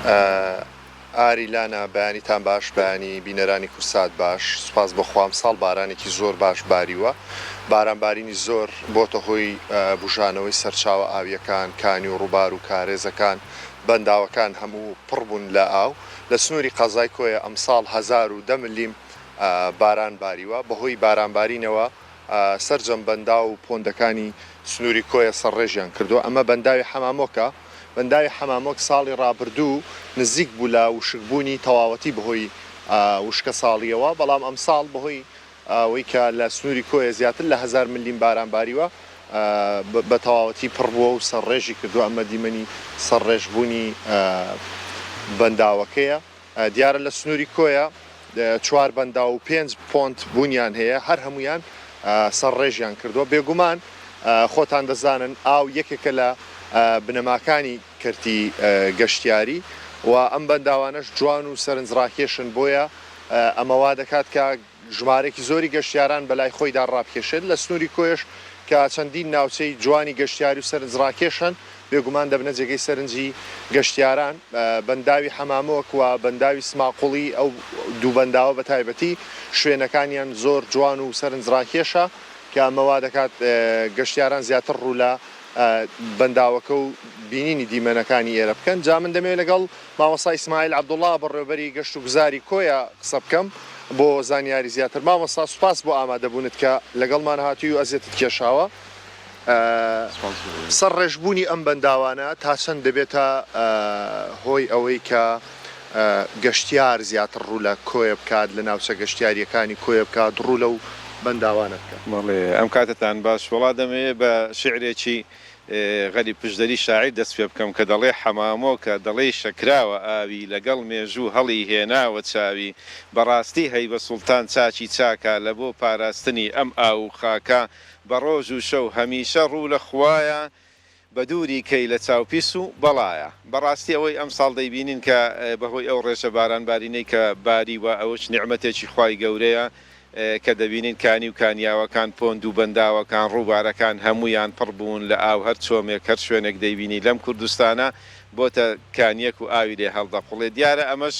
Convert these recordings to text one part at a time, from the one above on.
ئاری لانا بەیانیتان باش بەیانی بینەرانی کورسات باش سوپاس بۆ خوا ئەمساڵ بارانێکی زۆر باش باریوە باران بارینی زۆر بۆتە هۆی بوژانەوەی سەرچاوە ئاویەکان کانی و ڕوبار و کارێزەکان بەنداوەکان هەموو پڕ بوون لە ئاو لە سنوری قەزای کۆیە ئەمساڵ 1010 ملیم باران باریوە بەهۆی باران بارینەوە سەرجەم بەنداو و پۆندەکانی سنووری کۆیە سەرڕێژیان کردووە، ئەمە بەنداوی حەمامۆکە، بەنداوی حەمامۆک ساڵی ڕابردوو نزیک بوو لە وشکبوونی تەواوەتی بەهۆی وشکەساڵییەوە، بەڵام ئەمساڵ بەهۆی ئەوەی کە لە سنووری کۆیە زیاتر لە 1000 ملیم باران باریوە بە تەواوەتی پڕ بووە و سەرڕێژی کردووە، ئەمە دیمەنی سەرڕێژبوونی بەنداوەکەیە. دیارە لە سنووری کۆیە چوار بەنداو و پێنج پۆند بوونیان هەیە، هەر هەموویان سەرڕێژیان کردووە. بێگومان خۆتان دەزانن ئاو یەکێکە لە بنەماکانی کەرتی گەشتیاری و ئەم بەنداوانەش جوان و سەرنجڕاکێشن، بۆیە ئەمە وا دەکات کە ژمارەیەکی زۆری گەشتیاران بەلای خۆیدا ڕابکێشێت، لە سنووری کۆیەش کە چەندین ناوچەی جوانی گەشتیاری و سەرنجڕاکێش هەن، بێگومان دەبنە جێگەی سەرنجی گەشتیاران، بەنداوی حەمامۆک و بەنداوی سماقوڵی ئەو دوو بەنداوە بە تایبەتی شوێنەکانیان زۆر جوان و سەرنجڕاکێشە کە ئەمە وا دەکات گەشتیاران زیاتر ڕوو لە بەنداوەکە و بینینی دیمەنەکانی ئێرە بکەن، جا من دەمەوێت لەگەڵ مامۆستا ئیسماعیل عەبدوڵا بەڕێوەبەری گەشت و گوزاری کۆیە قسە بکەم بۆ زانیاری زیاتر. مامۆستا سوپاس بۆ ئامادەبوونت کە لەگەڵمان هاتووی و ئەزیەتت کێشاوە. سەرڕێژبوونی ئەم بەنداوانە تا چەند دەبێتە هۆی ئەوەی کە گەشتیار زیاتر ڕوو لە کۆیە بکات، لە ناوچە گەشتیارییەکانی کۆیە بکات، ڕوو لەو بەنداوانە بکات؟ بەڵێ ئەم کاتەتان باش. وەڵا دەمەوێ بە شیعرێکی غەریب پشدەری شاعیر دەست پێ بکەم کە دەڵێ، حەمامۆکە دەڵێی شەکراوە ئاوی، لەگەڵ مێژوو هەڵی هێناوە چاوی، بەڕاستی هەیبە سوڵتان چاکی چاکە، لە بۆ پاراستنی ئەم ئاو و خاکە، بە ڕۆژ و شەو هەمیشە ڕوو لە خوایە، بە دووری کەی لە چاو پیس و بەڵایە. بەڕاستی ئەوەی ئەمساڵ دەیبینین کە بە هۆی ئەو ڕێژە باران بارینەی کە باریوە ئەوەش نیعمەتێکی خوای گەورەیە، کە دەبینین کانی و کانیاوەکان، پۆند و بەنداوەکان، ڕووبارەکان هەموویان پڕ بوون لە ئاو، هەر چۆمێک، هەر شوێنێک دەیبینی لەم کوردستانە بۆتە کانییەک و ئاوی لێ هەڵدەقوڵێ. دیارە ئەمەش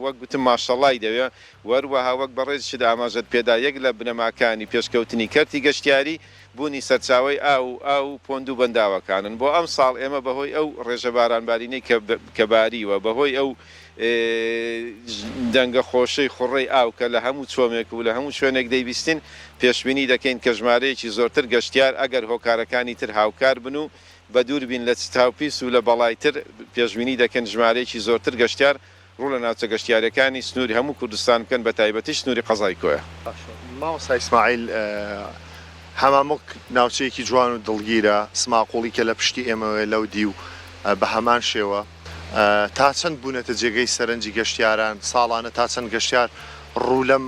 وەک گوتم ماشەڵای دەوێ و هەروەها وەک بەڕێزیشت ئاماژەت پێدا یەک لە بنەماکانی پێشکەوتنی کەرتی گەشتیاری بوونی سەرچاوەی ئاو و ئاو و پۆند و بەنداوەکانن. بۆ ئەمساڵ ئێمە بەهۆی ئەو ڕێژە بارانبارینەی کە کە باریوە، بەهۆی ئەو دەنگە خۆشەی خوڕەی ئاو کە لە هەموو چۆمێک و لە هەموو شوێنێک دەیبیستین، پێشبینی دەکەین کە ژمارەیەکی زۆرتر گەشتیار ئەگەر هۆکارەکانی تر هاوکار بن و بەدوور بین لە چتاوپیس و لە بەڵای تر، پێشبینی دەکەین ژمارەیەکی زۆرتر گەشتیار ڕوو لە ناوچە گەشتیارییەکانی سنووری هەموو کوردستان بکەن بە تایبەتیش سنووری قەزای کۆیە. باشە مامۆستا ئیسماعیل هەمامۆک ناوچەیەکی جوان و دڵگیرە، سماقوڵی کە لە پشتی ئێمەوەیە لەو دیو بە هەمان شێوە، تا چەند بوونەتە جێگەی سەرنجی گەشتیاران، ساڵانە تا چەند گەشتیار ڕوو لەم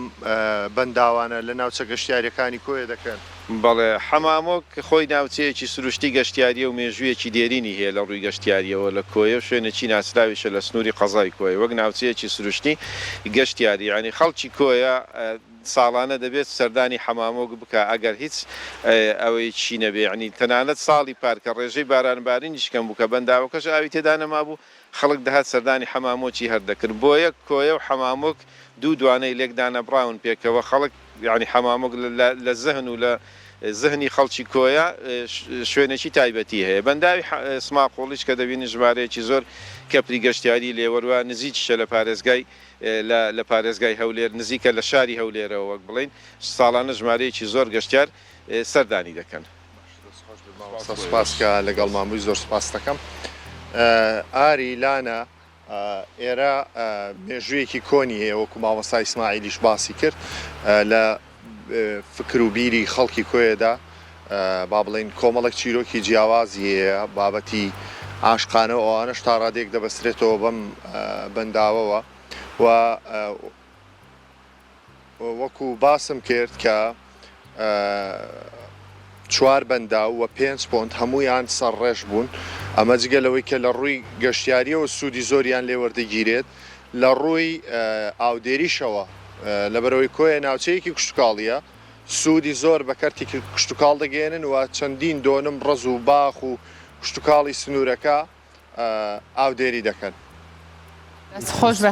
بەنداوانە لە ناوچە گەشتیارییەکانی کۆیە دەکەن؟ بەڵێ، حەمامۆک خۆی ناوچەیەکی سروشتی گەشتیارییە و مێژوویەکی دێرینی هەیە لە ڕووی گەشتیارییەوە لە کۆیە و شوێنێکی ناسراویشە لە سنووری قەزای کۆیە وەک ناوچەیەکی سروشتی گەشتیاری یانی خەڵکی کۆیە ساڵانە دەبێت سەردانی حەمامۆک بکا ئەگەر هیچ ئەوەیەکیشی نەبێ یانی تەنانەت ساڵی پار کە ڕێژەی باران بارینیش کەم بوو کە بەنداوەکەش ئاوی تێدا نەمابوو خەڵک دەهات سەردانی حەمامۆکی هەر دەکرد بۆیە کۆیە و حەمامۆک دوو دوانەی لێک دانەبڕاون پێکەوە خەڵک یانی حەمامۆک لە زهن و لە زهنی خەڵکی کۆیە شوێنێکی تایبەتی هەیە بەنداوی سماقوڵیش کە دەبینین ژمارەیەکی زۆر کەپری گەشتیاری لێوەروە نزیکیشە لە پارێزگای لە لە پارێزگای هەولێر نزیکە لە شاری هەولێرەوە وەک بڵێین ساڵانە ژمارەیەکی زۆر گەشتیار سەردانی دەکەن. دەست خۆش بێت مامۆستا سوپاس کە لەگەڵمان بووی زۆر سوپاست دەکەم. ئاری لانە ئێرە مێژوویەکی کۆنی هەیە وەکو مامۆستا ئیسماعیلیش باسی کرد لە فکر و بیری خەڵکی کۆیەدا با بڵێین کۆمەڵێک چیرۆکی جیاوازی هەیە، بابەتی عاشقانە و ئەوانەش تا ڕادەیەک دەبەسترێتەوە بەم بەنداوەوە و وەکو باسم کرد کە چوار بەنداو و پێنج پۆند هەموویان سەرڕێژ بوون، ئەمە جگە لەوەی کە لە ڕووی گەشتیارییەوە سوودی زۆریان لێ وەردەگیرێت، لە ڕووی ئاودێریشەوە لەبەرئەوەی کۆیە ناوچەیەکی کشتوکاڵییە، سوودی زۆر بە کەرتی کشتوکاڵ دەگەیەنن و چەندین دۆنم ڕەز و باخ و کشتوکاڵی سنوورەکە ئاودێری دەکەن. دەست خۆش بێ.